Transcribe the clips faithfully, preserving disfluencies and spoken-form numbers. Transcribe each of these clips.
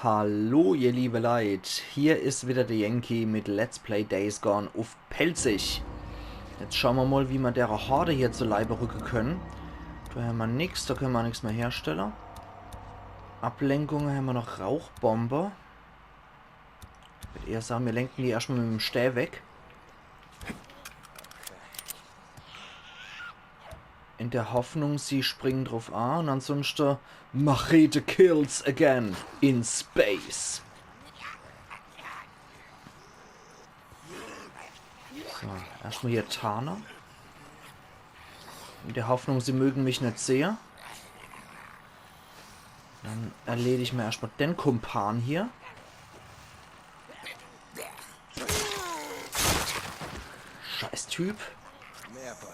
Hallo, ihr liebe Leit. Hier is wieder de Yankee mit Let's Play Days Gone uff Pälzisch. Jetzt schaue mer mol, wie mer dere Horde hier zu Leibe rücke kenne. Do hämmer nix, do kenne mer nix mehr herstelle. Ablenkung hämmer noch Rauchbombe. Ich würd eher sage, mir lenke die erschtmol mit em Stää weg. In der Hoffnung, sie springe druff a un ansunschte Machete kills again in space. So, erschtmol hier tarne. In der Hoffnung, sie möge mich net sehe. Dann erledig mer erschtmol den Kumpan hier. Scheiß Typ. Mehr Beute.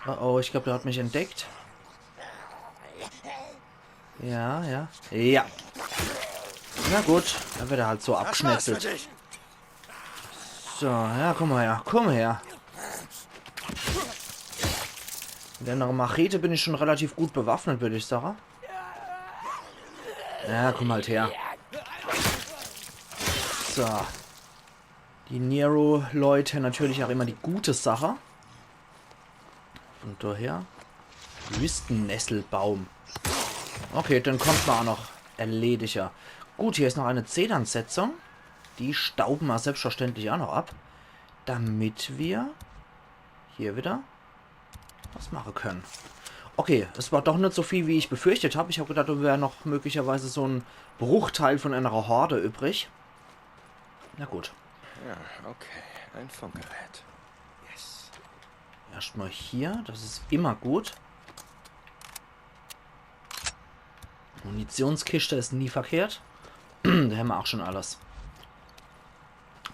Oh, oh, ich glaab, der hat mich entdeckt. Ja, ja. Ja. Na gut, dann werd er halt so abgeschnetzelt. So, ja, komm mol her, komm her. Mit enner Machete bin ich schun relativ gut bewaffnet, würd ich sage. Ja, komm halt her. So. Die Nero-Leit natürlich ach immer die gute Sache. Vun doher. Wüstennesselbaum. Okay, den konnte mer ach noch erledige. Gut, hier is noch e Zedernsetzung. Die staube mer selbstverständlich ach noch ab. Damit mer hier wieder was mache kenne. Okay, es war doch net so viel, wie ich befürchtet hab. Ich hab gedacht, do wär noch möglicherweise so en Bruchteil vun enner Horde übrig. Na gut. Ja, okay. E Funkgerät. Yes. Erschtmol hier, des is immer gut. Munitionskischt is nie verkehrt. Do hämmer ach schun alles.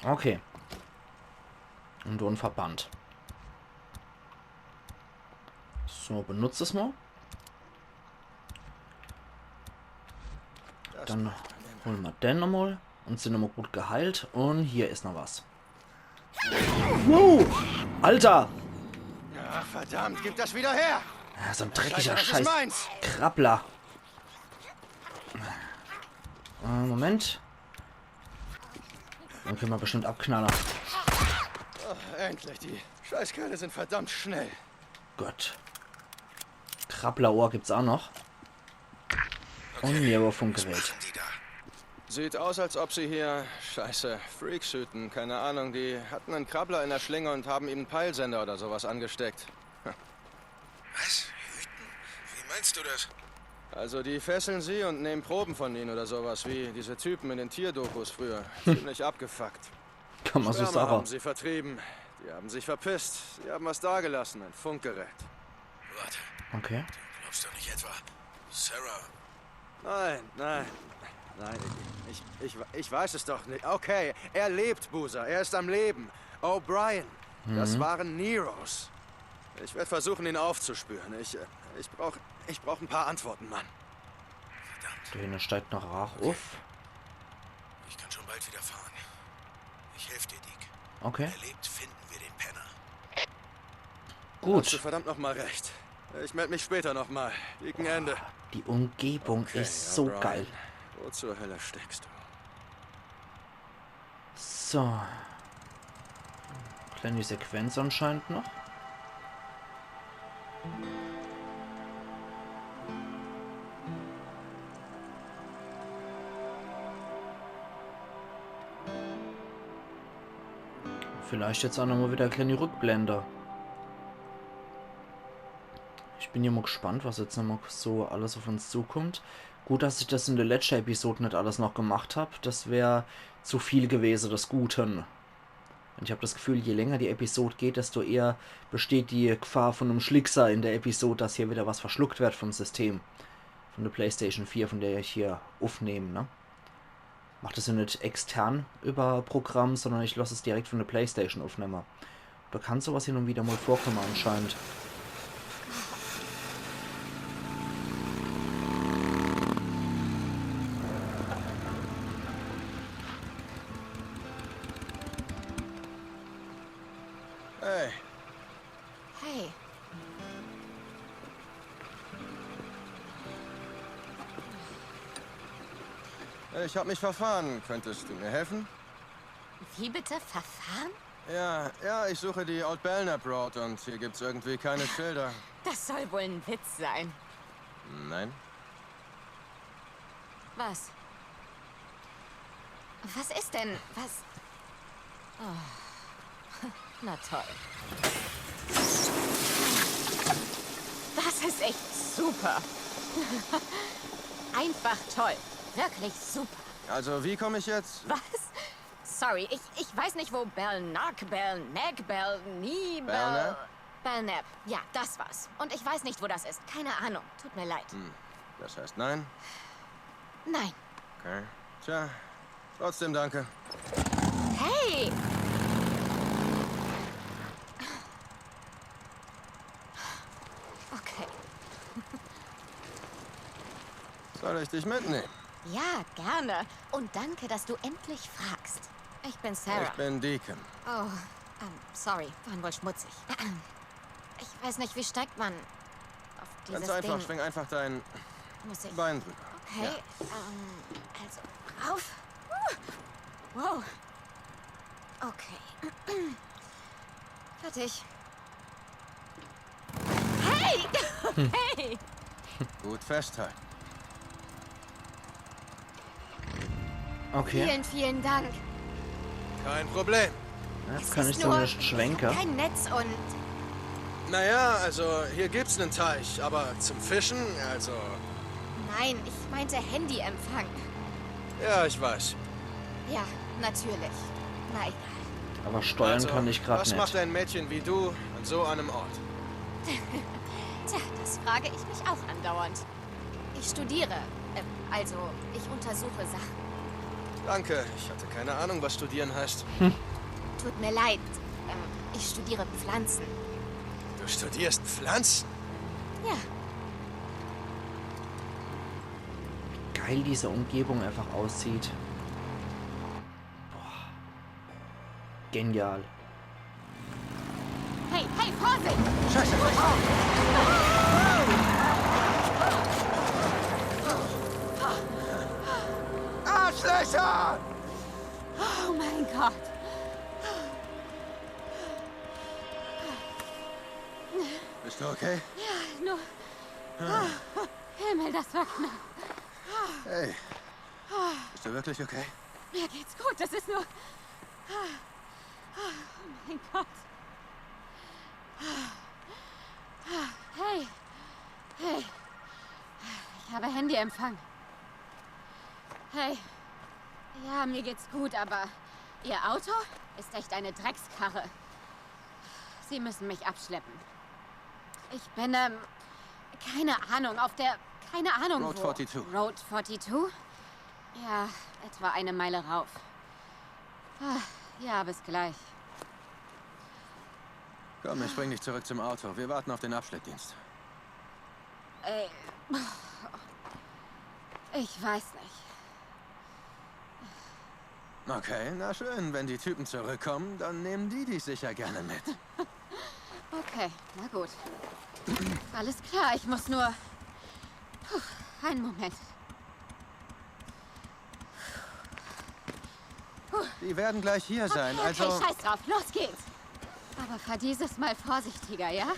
Okay. Un do en Verband. So, benutz des mol. Dann hole mer den nochmol un sin nochmol gut geheilt. Un hier is noch was. Wow! Alter! Ach, verdammt, gib das wieder her! Ja, so en dreckiger Scheiße, des is Scheiß meins! Krabbler. Äh, Moment. Den kenne mer bestimmt abknalle. Oh, endlich, die Scheißkerle sind verdammt schnell. Gott. Krabblerohr gibt's ach noch. Un Nero-Funkgerät. Sieht aus, als ob sie hier, scheiße, Freaks hüten. Keine Ahnung, die hatten einen Krabbler in der Schlinge und haben ihm einen Peilsender oder sowas angesteckt. Was? Hüten? Wie meinst du das? Also die fesseln sie und nehmen Proben von ihnen oder sowas, wie diese Typen in den Tierdokus früher. Ziemlich abgefuckt. Kamasutra. Schwärmer haben sie vertrieben. Die haben sich verpisst. Sie haben was dagelassen, ein Funkgerät. Warte. Okay. Du glaubst doch nicht etwa, Sarah? Nein, nein. Nein, ich, ich, ich weiß es doch nicht. Okay, er lebt, Boozer. Er ist am Leben. O'Brien. Das waren Neros. Ich werde versuchen, ihn aufzuspüren. Ich, äh, ich brauch, ich brauch ein paar Antworten, Mann. Verdammt. Do hinne steigt noch Raach uff. Ich kann schon bald wieder fahren. Ich helfe dir, Deke. Okay. Wenn er lebt, finden wir den Penner. Gut. Hast du verdammt noch mal recht. Ich melde mich später noch mal. Deacon Ende. Die Umgebung is so geil. Okay, O'Brien. Wo zur Hölle steckst du? So. Kleine Sequenz anscheinend noch. Vielleicht jetzt ach nochmol wieder e kleine Rückblende. Ich bin jo mol gespannt, was jetzt nochmol so alles uff uns zukommt. Gut, dass ich des in de letschte Episode net alles noch gemacht hab. Des wär zu viel gewese des Guten. Un ich hab des Gefühl, je länger die Episode geht, desto eher besteht die Gefahr vun em Schlickser in de Episode, dass hier wieder was verschluckt werd vum System. Vun de PlayStation vier, vun der ich hier uffnehm, ne? Mach des jo net extern über Programm, sondern ich loss es direkt vun de PlayStation uffnemme. Do kann sowas hin un wieder mol vorkomme anscheinend. Hey. Hey. Ich habe mich verfahren. Könntest du mir helfen? Wie bitte? Verfahren? Ja, ja, ich suche die Old Belknap Road und hier gibt's irgendwie keine Schilder. Das soll wohl ein Witz sein. Nein? Was? Was ist denn? Was? Oh. Na toll. Das ist echt super. Einfach toll. Wirklich super. Also, wie komme ich jetzt? Was? Sorry, ich, ich weiß nicht, wo Belknap, Belknap, Belknap, Belknap. Belknap? Belknap. Ja, das war's. Und ich weiß nicht, wo das ist. Keine Ahnung. Tut mir leid. Das heißt nein? Nein. Okay. Tja, trotzdem danke. Hey! Okay. Soll ich dich mitnehmen? Ja, gerne. Und danke, dass du endlich fragst. Ich bin Sarah. Ich bin Deacon. Oh, ähm, sorry, waren wohl schmutzig. Ich weiß nicht, wie steigt man auf dieses Ganz einfach, Ding? Schwing einfach dein Muss ich? Bein drüber. Okay, ähm, also rauf. Uh, wow. Okay. Fertig. Hey! Hey! Gut festhalten. Okay. Vielen, vielen Dank. Kein Problem. Ja, Es kann ist ich nur, zumindest ich schwenken. Hab kein Netz und Naja, also hier gibt's einen Teich, aber zum Fischen, also. Nein, ich meinte Handyempfang. Ja, ich weiß. Ja, natürlich. Na egal. Aber steuern Also, kann ich grad was macht net. Ein Mädchen wie du an so einem Ort? Tja, das frage ich mich auch andauernd. Ich studiere. Äh, also, ich untersuche Sachen. Danke, ich hatte keine Ahnung, was studieren heißt. Tut mir leid. Ähm, ich studiere Pflanzen. Du studierst Pflanzen? Ja, Geil diese Umgebung einfach aussieht. Boah. Genial. hey, hey, Vorsicht! Scheiße, Scheiße. Arschlöcher! Oh mein Gott. Bist du okay? Nur. Himmel, das war knapp. Hey. Bist du wirklich okay? Mir geht's gut, das ist nur. Oh mein Gott. Hey. Hey. Ich habe Handyempfang. Hey. Ja, mir geht's gut, aber Ihr Auto ist echt eine Dreckskarre. Sie müssen mich abschleppen. Ich bin, ähm, keine Ahnung, auf der, keine Ahnung Route wo. forty-two. Route forty-two? Ja, etwa eine Meile rauf. Ah, ja, bis gleich. Komm, ich bring dich zurück zum Auto. Wir warten auf den Abschleppdienst. Ey. Ich weiß nicht. Okay, na schön. Wenn die Typen zurückkommen, dann nehmen die dich sicher gerne mit. Okay, na gut. Alles klar, ich muss nur. Puh, einen Moment. Die werden gleich hier sein, Okay, also. Scheiß drauf, los geht's. Aber fahr dieses Mal vorsichtiger, ja?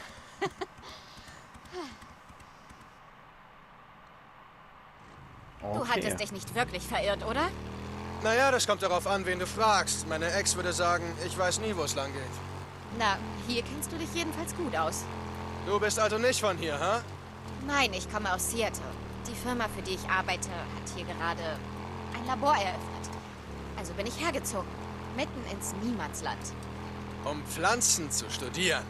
Du Okay. Hattest dich nicht wirklich verirrt, oder? Naja, das kommt darauf an, wen du fragst. Meine Ex würde sagen, ich weiß nie, wo es lang geht. Na, hier kennst du dich jedenfalls gut aus. Du bist also nicht von hier, ha? Nein, ich komme aus Seattle. Die Firma, für die ich arbeite, hat hier gerade ein Labor eröffnet. Also bin ich hergezogen. Mitten ins Niemandsland. Um Pflanzen zu studieren.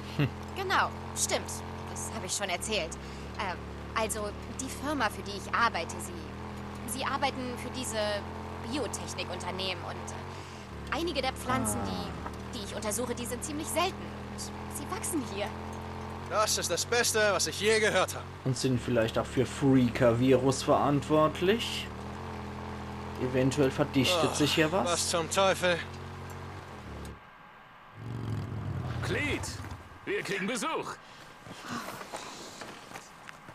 Genau, stimmt. Das habe ich schon erzählt. Ähm, also, die Firma, für die ich arbeite, sie, sie arbeiten für diese Biotechnikunternehmen und äh, einige der Pflanzen, die, die ich untersuche, die sind ziemlich selten. Und sie wachsen hier. Das ist das Beste, was ich je gehört habe. Und sind vielleicht auch für Freaker-Virus verantwortlich. Eventuell verdichtet sich hier Was was. Zum Teufel? Cleet, wir kriegen Besuch.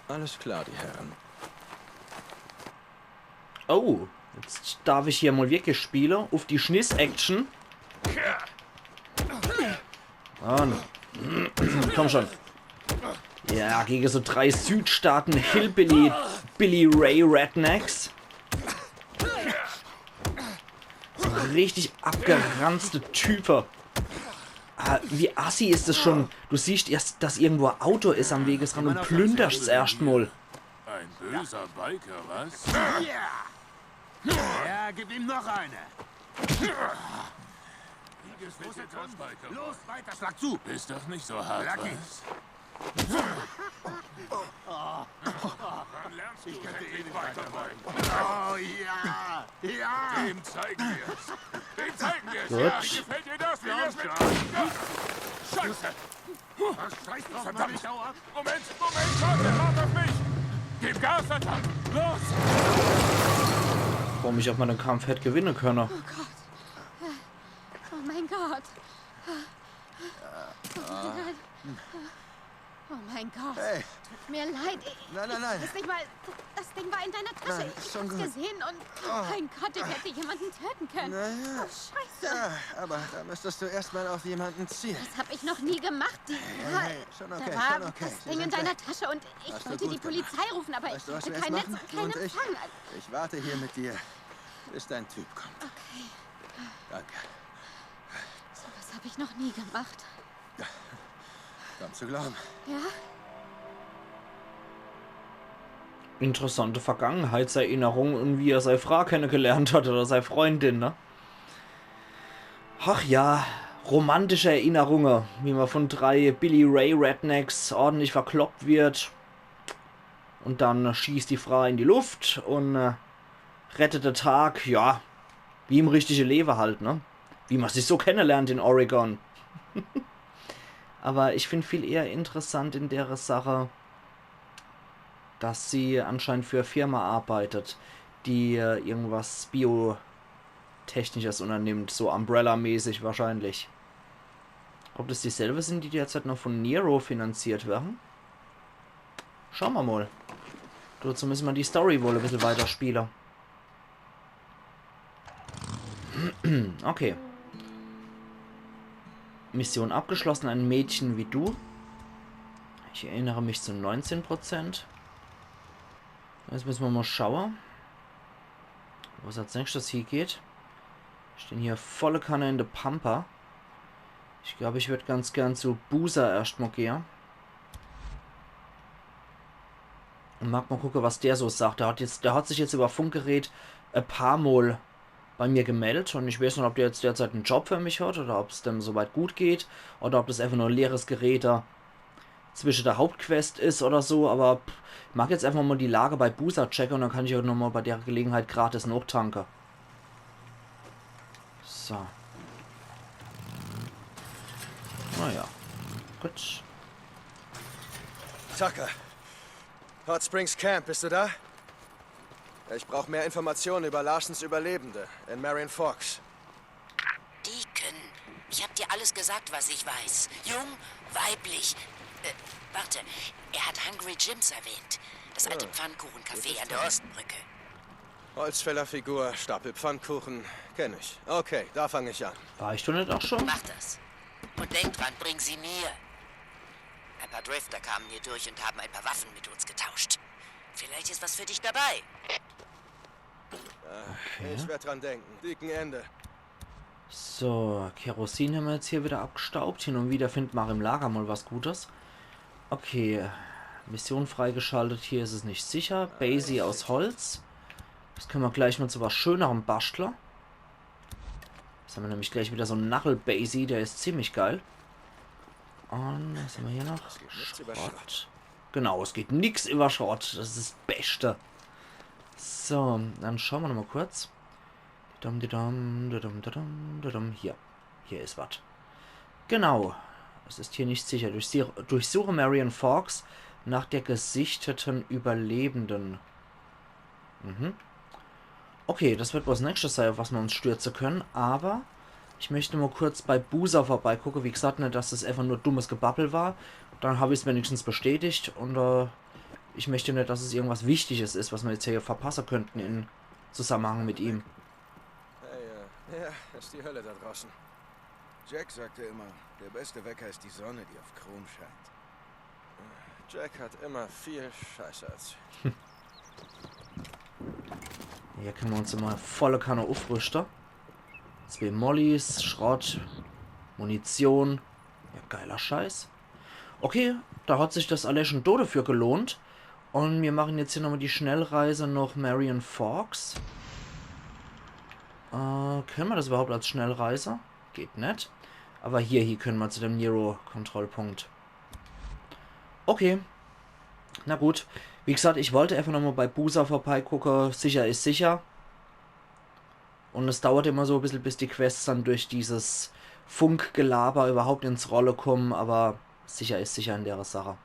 Alles klar, die Herren. Oh, Jetzt darf ich hier mal wirklich spiele. Uff die Schniss-Action. Und komm schon. Ja, gegen so drei Südstaaten Hillbilly, Billy Ray Rednecks. So richtig abgeranzte Type. Ah, wie assi is es schon? Du siehst erst, dass irgendwo ein Auto is am Wegesrand und plünderst erscht mal. Ein böser Biker, was? Ja, gib ihm noch eine. Wie gefällt dir das, Biker? Los, weiter, schlag zu. Bist doch nicht so hart, Lucky. Was? Wann lernst du endlich weiter, Biker? Oh ja, ja. Dem zeigen wir's. Dem zeigen wir's. Gut. Ja, wie gefällt dir das? Wie wär's mit... Ja. Scheiße. Scheiß drauf, Mann, ich hau ab. Moment, Moment, warte, warte auf mich. Gib Gas, verdammt. Los. Warum ich auf meinen Kampf hätte gewinnen können. Oh mein Gott. Oh mein Gott. Oh mein Gott. Hey, Tut mir leid. Ich, nein, nein, ich nein. weiß nicht mal, das Ding war in deiner Tasche. Nein, Ich schon hab's gut. Gesehen und, oh mein Gott, ich hätte jemanden töten können. Naja. Oh, scheiße. Ja, aber da müsstest du erstmal auf jemanden zielen. Das habe ich noch nie gemacht. Die, Hey, schon okay, da war schon okay. das Sie Ding in sind deiner weg. Tasche und ich Hast du wollte gut die Polizei gemacht. Rufen, aber Weißt du, ich was wir hatte jetzt kein Netz machen? und keinen Du und ich? Empfang. Ich warte hier mit dir, bis dein Typ kommt. Okay, Danke. sowas habe ich noch nie gemacht. Kaum zu glauben. Ja? Interessante Vergangenheitserinnerung und wie er seine Frau kennengelernt hat oder seine Freundin, ne? Ach ja, romantische Erinnerungen, wie man von drei Billy Ray Rednecks ordentlich verkloppt wird und dann schießt die Frau in die Luft und äh, rettet den Tag, ja, wie im richtigen Leben halt, ne? Wie man sich so kennenlernt in Oregon. Aber ich find viel eher interessant in der Sache, dass sie anscheinend für eine Firma arbeitet, die äh, irgendwas Biotechnisches unternimmt, so Umbrella-mäßig wahrscheinlich. Ob das dieselbe sind, die derzeit noch von Nero finanziert werden? Schauen wir mal. Dazu müssen wir die Story wohl ein bisschen weiterspielen. Okay. Mission abgeschlossen, ein Mädchen wie du. Ich erinnere mich zu neunzehn Prozent. Jetzt müssen wir mal schauen, wo es als nächstes hingeht. Ich stehe hier volle Kanne in der Pampa. Ich glaube, ich würde ganz gern zu Boozer erstmal gehen. Und mag mal gucken, was der so sagt. Der hat, jetzt, der hat sich jetzt über Funkgerät ein paar Mal bei mir gemeldet und ich weiß nicht, ob der jetzt derzeit einen Job für mich hat oder ob es dem soweit gut geht oder ob das einfach nur ein leeres Gerede zwischen der Hauptquest ist oder so, aber pff, mag jetzt einfach mal die Lage bei Boozer checken und dann kann ich auch nochmal bei der Gelegenheit gratis nachtanken. So. Naja. Gut. Tucker. Hot Springs Camp, bist du da? Ich brauche mehr Informationen über Larsens Überlebende in Marion Forks. Deacon, ich hab dir alles gesagt, was ich weiß. Jung, weiblich. Äh, warte, er hat Hungry Jims erwähnt. Das alte Pfannkuchencafé an der Ostbrücke. Holzfällerfigur, Stapel Pfannkuchen. Kenn ich. Okay, da fange ich an. War ich doch nicht auch schon? Mach das. Und denk dran, bring sie mir. Ein paar Drifter kamen hier durch und haben ein paar Waffen mit uns getauscht. Vielleicht ist was für dich dabei. Ich werde dran denken. Deacon Ende. So, Kerosin haben wir jetzt hier wieder abgestaubt. Hin und wieder findet man auch im Lager mal was Gutes. Okay, Mission freigeschaltet. Hier ist es nicht sicher. Basie aus Holz. Das können wir gleich mal zu was Schönerem basteln. Jetzt haben wir nämlich gleich wieder so einen Knuckle Basie, der ist ziemlich geil. Und was haben wir hier noch? Schrott. Genau, es geht nix über Schrott. Das ist das Beste. So, dann schauen wir noch mal kurz. Dum, dum, dum, dum, dum, dum, dum. Hier. Hier ist was. Genau. Es ist hier nicht sicher. Durchsuche, durchsuche Marion Forks nach der gesichteten Überlebenden. Mhm. Okay, das wird wohl das nächste sein, auf was wir uns stürzen können. Aber ich möchte mal kurz bei Boozer vorbeigucken. Wie gesagt, nicht, dass es einfach nur dummes Gebabbel war. Dann habe ich es wenigstens bestätigt. Und äh, ich möchte nicht, dass es irgendwas Wichtiges ist, was wir jetzt hier verpassen könnten in Zusammenhang mit ihm. Hey, äh, ja, ist die Hölle da draußen. Jack sagte immer, der beste Wecker ist die Sonne, die auf Chrom scheint. Jack hat immer viel Scheiße erzählt. Hier könne mer uns immer volle Kanne uffrüschte. Zwee Mollys, Schrott, Munition. Ja, geiler Scheiß. Okay, da hat sich das Erleschen do dafür gelohnt. Und mir machen jetzt hier nochmal die Schnellreise nach Marion Forks. Äh, könne mer das überhaupt als Schnellreise? Geht net. Aber hier, hier könne mer zu dem Nero-Kontrollpunkt. Okay. Na gut. Wie gesagt, ich wollt einfach nochmal bei Boozer vorbeigucke. Sicher ist sicher. Und es dauert immer so e bissel, bis die Quests dann durch dieses Funkgelaber überhaupt ins Rolle kommen, aber sicher ist sicher in dere Sache.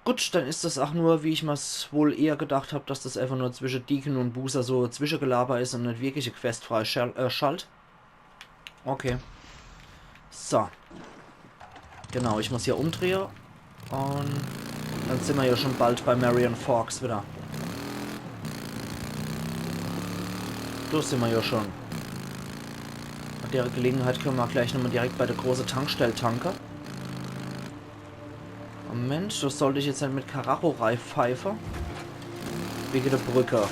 Gut, dann ist das auch nur, wie ich mir's wohl eher gedacht hab, dass das einfach nur zwischen Deacon und Boozer so Zwischengelaber ist und net wirklich e Quest freischal-, äh, schalt. Okay. So. Genau, ich muss hier umdrehe. Und dann sind wir ja schon bald bei Marion Forks wieder. Da sind wir ja schon. Bei der Gelegenheit können wir gleich nochmal direkt bei der großen Tankstelle tanken. Moment, das sollte ich jetzt nicht mit Karacho reipfeife. Wegen der Brücke.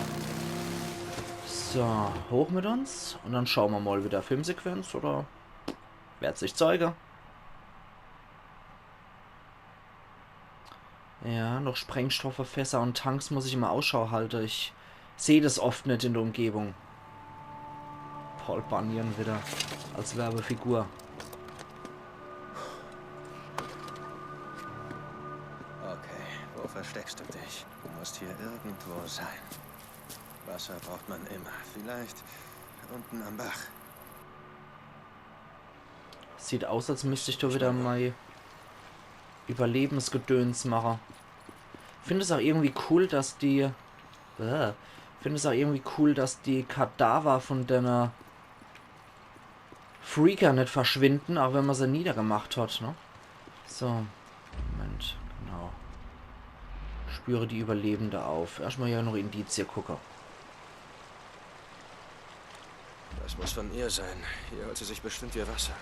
So, hoch mit uns. Und dann schauen wir mal wieder Filmsequenz oder Werd sich zeige. Ja, noch Sprengstofffässer und Tanks muss ich immer Ausschau halte. Ich seh das oft net in der Umgebung. Paul Bunyan wieder als Werbefigur. Okay, wo versteckst du dich? Du musst hier irgendwo sein. Wasser braucht man immer. Vielleicht unten am Bach. Sieht aus, als müsst ich da wieder mal Überlebensgedöns mache. Find es auch irgendwie cool, dass die, äh, find es auch irgendwie cool, dass die Kadaver von denne Freaker net verschwinden, auch wenn man se niedergemacht hat, ne? So, Moment, genau. Spüre die Überlebende auf. Erstmal hier noch Indizie gucke. Das muss von ihr sein. Hier holt sie sich bestimmt ihr Wasser.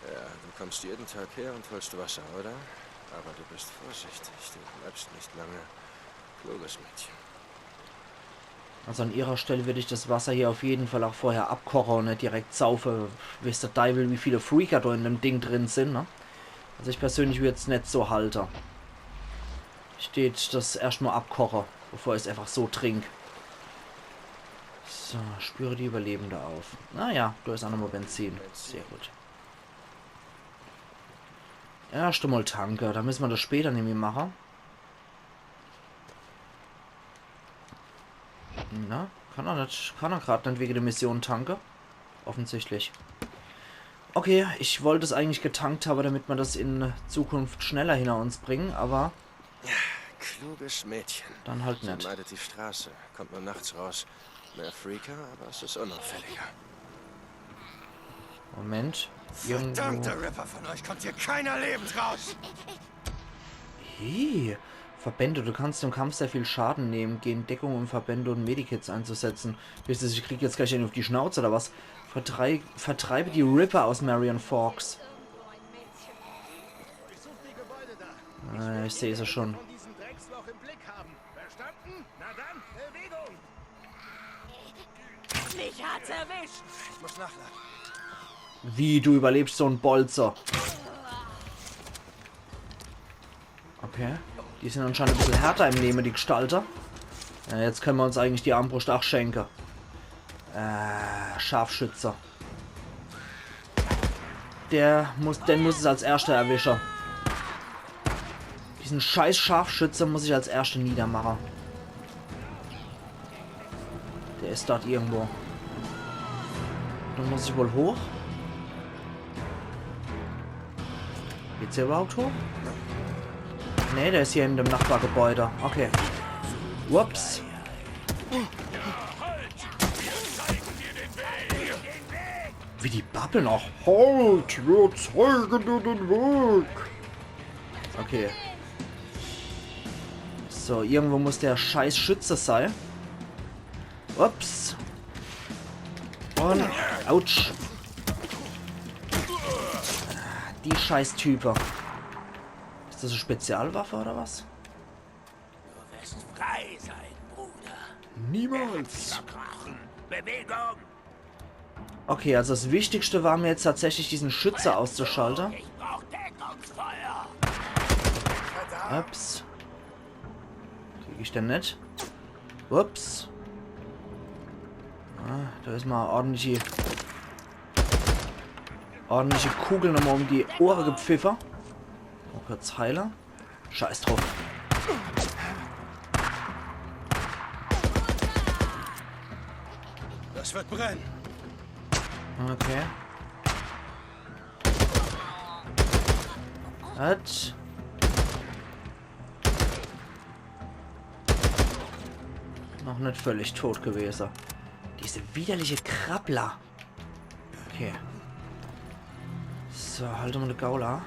Ja, du kommst jeden Tag her und holst Wasser, oder? Aber du bist vorsichtig. Du bleibst nicht lange. Kluges Mädchen. Also an ihrer Stelle würde ich das Wasser hier auf jeden Fall auch vorher abkoche und net direkt saufe. Weiß der Deiwel, wie viele Freaker da in dem Ding drin sind, ne? Also ich persönlich würd's net so halte. Ich tät das erstmal abkoche, bevor ich's einfach so trink. So, spüre die Überlebende auf. Naja, da ist auch nochmal Benzin. Sehr gut. Erst einmal tanke, da müssen wir das später nämlich machen. Na, kann er net, kann er grad net wegen der Mission tanke? Offensichtlich. Okay, ich wollt es eigentlich getankt haben, damit wir das in Zukunft schneller hinter uns bringen, aber Kluges Mädchen. Dann halt net. Meidet die Straße, kommt nur nachts raus. Mehr Freaker, aber es ist unauffälliger. Moment. Irgendwo. Verdammter Ripper, von euch kommt hier keiner lebend raus. Hey, Verbände, du kannst im Kampf sehr viel Schaden nehmen. Geh in Deckung, um Verbände und Medikits einzusetzen. Wisst ihr, ich krieg jetzt gleich einen auf die Schnauze oder was? Vertrei vertreibe die Ripper aus Marion Forks. Äh, ich sehe sie schon. Von diesem Drecksloch im Blick haben. Verstanden? Na dann, Bewegung! Mich hat's erwischt! Ich muss nachladen. Wie, du überlebst so en Bolzer? Okay. Die sind anscheinend ein bisschen härter im Nehmen, die Gestalte. Ja, jetzt können wir uns eigentlich die Armbrust auch schenken. Äh, Scharfschütze. Der muss, den muss ich als erster erwischen. Diesen scheiß Scharfschütze muss ich als erster niedermachen. Der ist dort irgendwo. Da muss ich wohl hoch. Geht's hier überhaupt hoch? Nee, der ist hier in dem Nachbargebäude. Okay. Ups. Wie die babbeln auch. Halt, wir zeigen dir den Weg. Okay. So, irgendwo muss der scheiß Schütze sein. Ups. Un, autsch. Die Scheißtype. Is das e Spezialwaffe oder was? Du wirst frei sein, Bruder. Niemals. Verkrochen. Bewegung. Okay, also das Wichtigste war mir jetzt tatsächlich, diesen Schütze auszuschalten. Ich brauch Deckungsfeuer. Ups. Krieg ich den net? Ups. Ah, da is mal ordentlich, ordentliche Kugel nochmal um die Ohre gepfiffe. Mal kurz heile. Scheiß drauf. Das wird brennen. Okay. Hat. Noch net völlig tot gewese. Diese widerliche Krabbler. Okay. So, halt mal de Gaul a.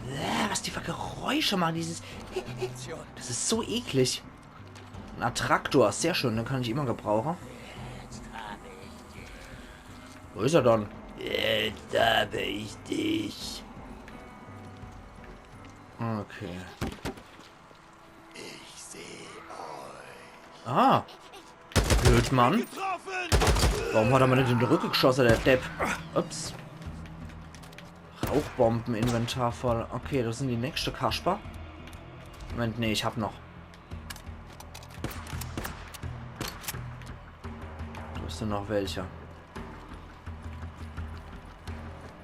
Äh, was die für Geräusche machen, dieses. Das is so eklig. En Attraktor, sehr schön, den kann ich immer gebrauchen. Wo is er dann? Jetzt hab ich dich. Okay. Ich seh euch. Ah. Blöd, Mann. Getroffen! Warum hat er mir net in de Rücke geschosse, der Depp? Ups. Rauchbomben, Inventar voll. Okay, das sin die nächste Kasper. Moment, nee, ich hab noch. Do sin noch welche.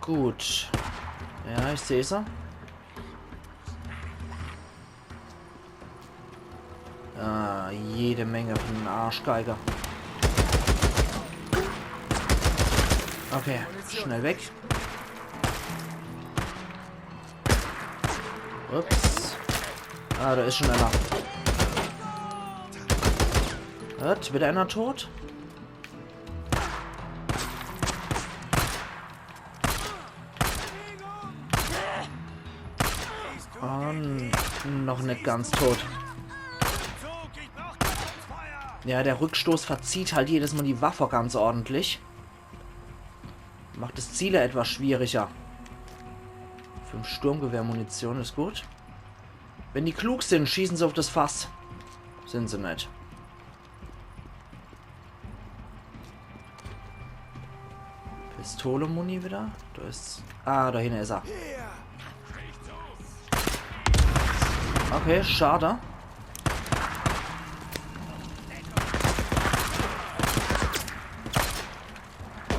Gut. Ja, ich seh se. Ah, jede Menge von den Arschgeiger. Okay, schnell weg. Ups. Ah, da is schon einer. Hat wieder einer tot? Un noch net ganz tot. Ja, der Rückstoß verzieht halt jedes Mal die Waffe ganz ordentlich. Macht das Ziele etwas schwieriger. Fünf Sturmgewehrmunition is gut. Wenn die klug sin, schießen se auf das Fass. Sin se net. Pistole-Muni wieder. Da is. Ah, da hinne is er. Okay, schade.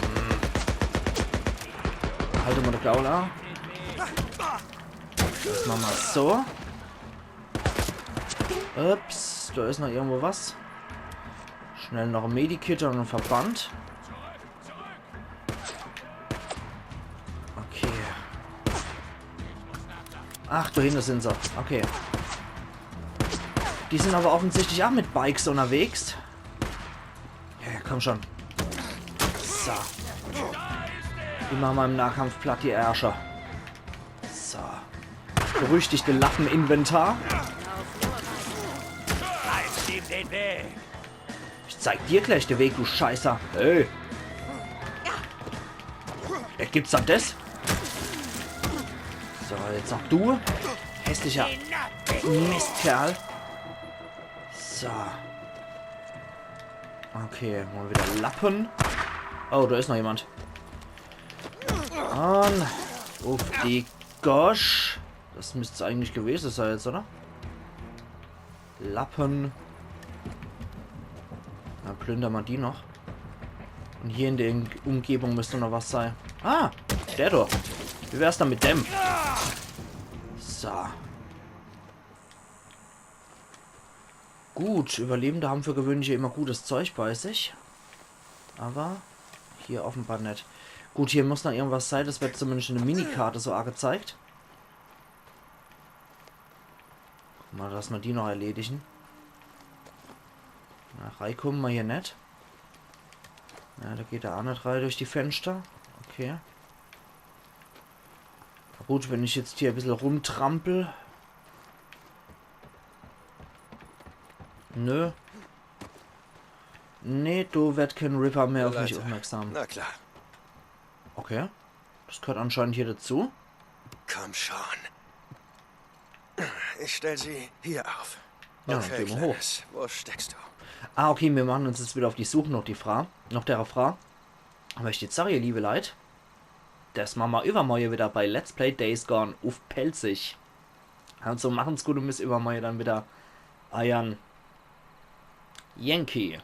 Hm. Halt mal de Gaul a. Das mache mer so. Ups, da is noch irgendwo was. Schnell noch e Medikit un en Verband. Okay. Ach, da hinne sin se. Okay. Die sin aber offensichtlich auch mit Bikes unterwegs. Ja, ja, komm schon. So. Die mache mer im Nahkampf platt, die Ärsche. So. Berüchtigte Lappeninventar. Bleib ihm den Weg. Ich zeig dir gleich de Weg, du Scheißer. Hey. Ja, gibt's dann das? So, jetzt noch du. Hässlicher Mistkerl. So. Okay, mal wieder Lappen. Oh, da is noch jemand. Un uff die Gosch. Das müsst's eigentlich gewese sei jetzt, oder? Lappen. Na, plünder mer die noch. Un hier in der Umgebung müsst noch was sei. Ah, der do. Wie wär's dann mit dem? So. Gut, Überlebende hän für gewöhnlich immer gutes Zeug bei sich. Aber hier offenbar net. Gut, hier muss noch irgendwas sei. Das wird zumindest in der Minikarte so angezeigt. Guck mal, dass mer die noch erledigen. Na, reikumme mer hier net. Ja, da geht der a net rei durch die Fenster. Okay. Na gut, wenn ich jetzt hier e bissel rumtrampel. Nö. Nee, do werd kein Ripper mehr uff mich Leiter. Uffmerksam. Na klar. Okay. Das gehört anscheinend hier dazu. Komm schon. Ich stell sie hier auf. Ja, Okay, geh mol hoch. Kleines, wo steckst du? Ah, okay, mir machen uns jetzt wieder uff die Such noch die Fra, noch dere Fra. Awwer ich jetzt sag, ihr liewe Leit, das mache mer iwwermorje wieder bei Let's Play Days Gone uff Pälzisch. Also machen's gut un bis iwwermorje dann wieder. Eiern Yankee.